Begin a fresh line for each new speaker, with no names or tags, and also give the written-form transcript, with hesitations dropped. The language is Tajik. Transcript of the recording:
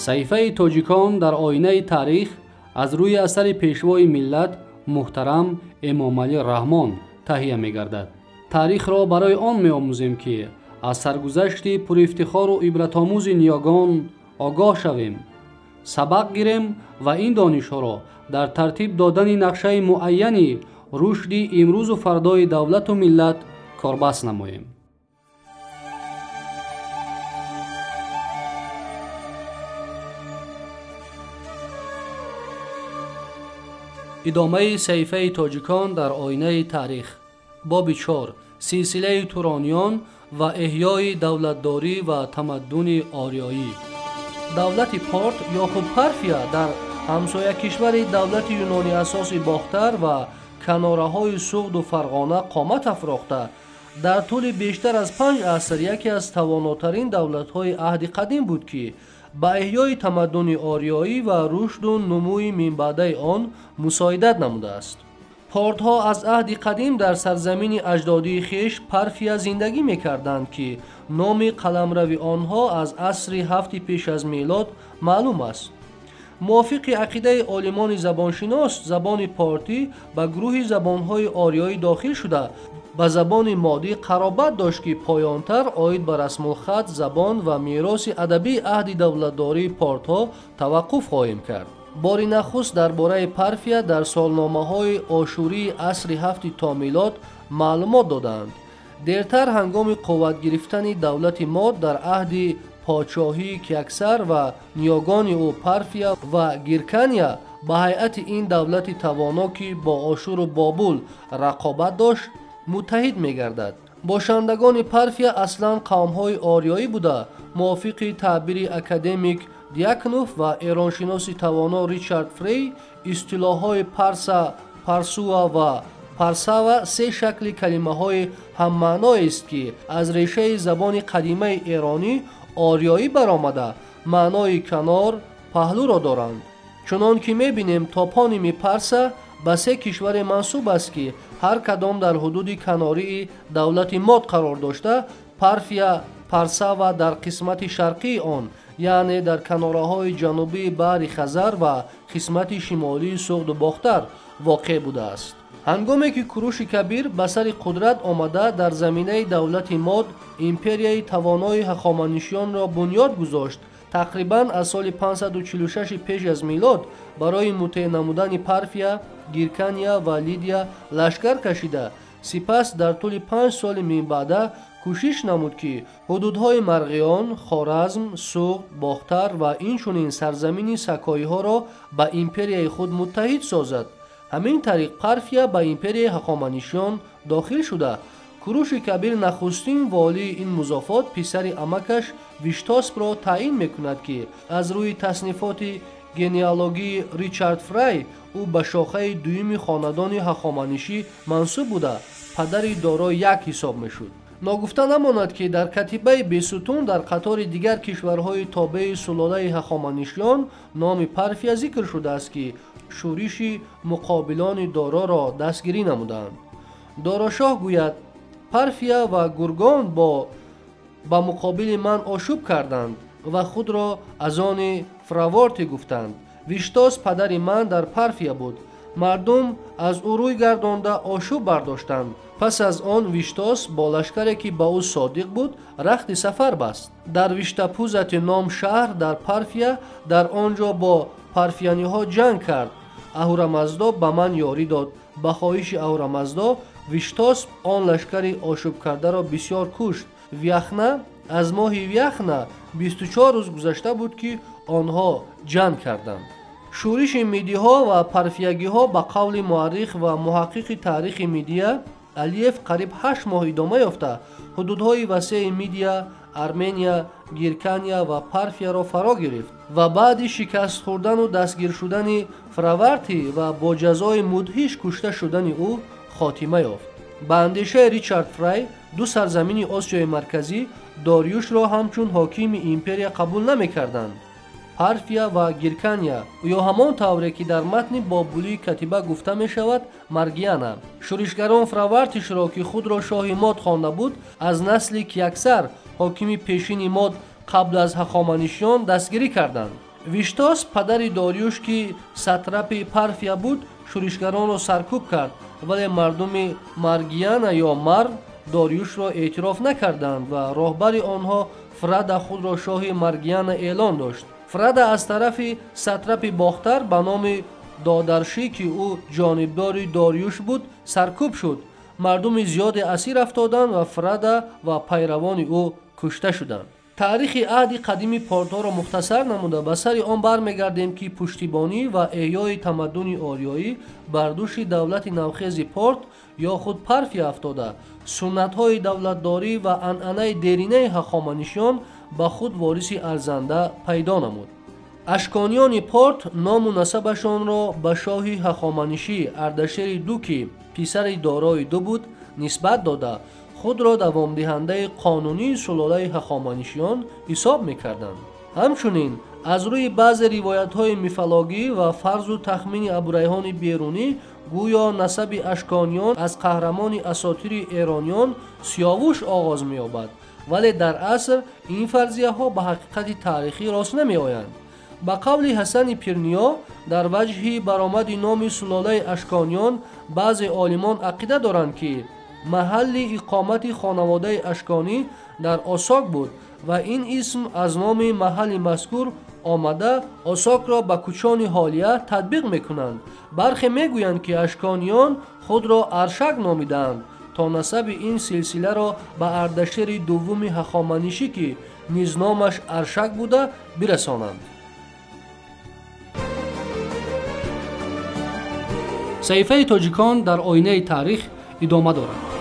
Саҳифаи тоҷикон дар оинаи таърих аз рӯи асари пешвои миллат муҳтарам Эмомалӣ Раҳмон таҳия мегардад. Таърихро барои он меомӯзем, ки аз саргузашти пурифтихору ибратомӯзи ниёгон огоҳ шавем, сабақ гирем ва ин донишҳоро дар тартиб додани нақшаи муайяни рушди имрӯзу фардои давлату миллат корбаст намоем. Идомаи саҳифаи тоҷикон дар оинаи таърих. Боби 4. Силсилаи турониён ва эҳёи давлатдорӣ ва тамаддуни ориёӣ. Давлати Порт ё худ Парфия дар ҳамсоя кишвари давлати юнони асоси Бохтар ва канораҳои Суғду Фарғона қомат афрохта, дар тӯли бештар аз 5 аср яке аз тавонотарин давлатҳои аҳди қадим буд, ки ба эҳёи тамаддуни ориёӣ ва рушду нумӯи минбаъдаи он мусоидат намудааст. Портҳо аз аҳди қадим дар сарзамини аҷдодии хеш Парфия зиндагӣ мекарданд, ки номи қаламрави онҳо аз асри 7 пеш аз милод маълум аст. Мувофиқи ақидаи олимони забоншинос, забони портӣ ба гурӯҳи забонҳои ориёӣ дохил шуда, ба забони моддӣ қаробат дошт, ки поёнтар оид ба расмулхат, забон ва мероси адабии аҳди давлатдории портҳо таваққуф хоҳем кард. Бори нахуст дар бораи Парфия дар солномаҳои ошурии асри 7 то милод маълумот додаанд. Дертар ҳангоми қувват гирифтани давлати мод дар аҳди подшоҳии Киаксар ва ниёгони ӯ Парфия ва Гиркания ба ҳайати ин давлати тавоно, ки бо Ошуру Бобул рақобат дошт, муттаҳид мегардад. Бошандагони Парфия аслан қавмҳои ориёӣ буда, мувофиқи таъбири академик Диакнов ва эроншиноси тавоно Ричард Фрей, истилоҳҳои парса, парсуа ва парсава се шакли калимаҳои ҳаммаъноест, ки аз решаи забони қадимаи эронӣ ориёӣ баромада маънои канор, паҳлӯро доранд. Чунон ки мебинем, топоними Парса ба се кишваре мансуб аст, ки ҳар кадом дар ҳудуди канории давлати мод қарор дошта, Парфия, Парсава дар қисмати шарқии он, яъне дар канораҳои ҷанубии баҳри Хазар ва қисмати шимолии Суғду Бохтар воқеъ будааст. Ҳангоме ки Куруши Кабир ба сари қудрат омада, дар заминаи давлати мод империяи тавонои ҳахоманишиёнро бунёд гузошт, тақрибан аз соли 546 пеш аз милод барои мутеъ намудани Парфия, Гиркания ва Лидия лашкар кашида, сипас дар тӯли 5 соли минбаъда кӯшиш намуд, ки ҳудудҳои Марғиён, Хоразм, Суғд, Бохтар ва инчунин сарзамини сакоиҳоро ба империяи худ муттаҳид созад. Ҳамин тариқ Парфия ба империяи ҳахоманишиён дохил шуда, Куруши Кабир нахустин волии ин музофот писари амакаш Виштоспро таъин мекунад, ки аз рӯи таснифоти генеалогии Ричард Фрай ӯ ба шохаи дуюми хонадони ҳахоманишӣ мансуб буда, падари дорои як ҳисоб мешуд. Ногуфта намонад, ки дар катибаи Бесутун дар қатори дигар кишварҳои тобеи сулолаи ҳахоманишиён номи Парфия зикр шудааст, ки шӯриши муқобилони дороро дастгирӣ намуданд. Дорошоҳ гӯяд: Парфия ва Гургон ба муқобили ман ошӯб карданд ва худро аз они Фраворти гуфтанд. Виштос падари ман дар Парфия буд. Мардум аз ӯ рӯй гардонда ошӯб бардоштанд. Пас аз он Виштос бо лашкаре, ки ба ӯ содиқ буд, рахти сафар баст. Дар Виштапузати ном шаҳр дар Парфия дар он ҷо бо парфияниҳо ҷанг кард. Аҳурамаздо ба ман ёрӣ дод. Ба хоҳиши Аҳурамаздо Виштосп он лашкари ошӯбкардаро бисёр кушт. Вяхна аз моҳи Вяхна 24 рӯз гузашта буд, ки онҳо ҷанг карданд. Шӯриши мидиҳо ва парфиягиҳо ба қавли муаррих ва муҳаққиқи таърихи Мидия Алиев қариб 8 моҳ идома ёфта, ҳудудҳои васеи Мидия, Армения, Гиркания ва Парфияро фаро гирифт ва баъди шикаст хӯрдану дастгир шудани Фраварти ва бо ҷазои мудҳиш кушта шудани ӯ хотима ёфт. Ба андешаи Ричард Фрай, ду сарзамини Осиёи Марказӣ Дориюшро ҳамчун ҳокими империя қабул намекарданд. Парфия ва Гиркания ё ҳамон тавре ки дар матни бобулии катиба гуфта мешавад Маргиана. Шӯришгарон Фравартишро, ки худро шоҳи мод хонда буд, аз насли Киаксар, ҳокими пешини мод қабл аз ҳахоманишиён дастгирӣ карданд. Виштос, падари Дориюш, ки сатрапи Парфия буд, шӯришгаронро саркӯб кард, вале мардуми Маргиана ё Марв Дориюшро эътироф накарданд ва роҳбари онҳо Фрада худро шоҳи Маргиана эълон дошт. Фрада аз тарафи сатрапи Бохтар ба номи Додаршӣ, ки ӯ ҷонибдори Дориюш буд, саркӯб шуд. Мардуми зиёде асир афтоданд ва Фрада ва пайравони ӯ кушта шуданд. Таърихи аҳди қадими портҳоро мухтасар намуда ба сари он бармегардем, ки пуштибонӣ ва эҳёи тамаддуни ориёӣ бар дӯши давлати навхези Порт ё худ Парфия афтода, суннатҳои давлатдорӣ ва анъанаи деринаи ҳахоманишиён ба худ вориси арзанда пайдо намуд. Ашкониёни Порт ному насабашонро ба шоҳи ҳахоманишӣ Ардашери Ду, ки писари Дорои Ду буд, нисбат дода, худро давомдиҳандаи қонунии сулолаи ҳахоманишиён ҳисоб мекарданд. Ҳамчунин аз рӯи баъзе ривоятҳои мифологӣ ва фарзу тахмини Абурайҳони Берунӣ, гӯё насаби ашкониён аз қаҳрамони асотири эрониён Сиёвуш оғоз меёбад, вале дар аср ин фарзияҳо ба ҳақиқати таърихӣ рост намеоянд. Ба қавли Ҳасани Пирниё, дар ваҷҳи баромади номи сулолаи ашкониён баъзе олимон ақида доранд, ки маҳалли иқомати хонаводаи ашконӣ дар Осок буд ва ин исм аз номи маҳалли мазкур омада, Осокро ба кӯчони ҳолия татбиқ мекунанд. Бархе мегӯянд, ки ашкониён худро Аршак номидаанд, то насаби ин силсиларо ба Ардашери дуввуми ҳахоманишӣ, ки низ номаш Аршак буда, бирасонанд. Саҳифаи тоҷикон дар оинаи таърих идома дорад.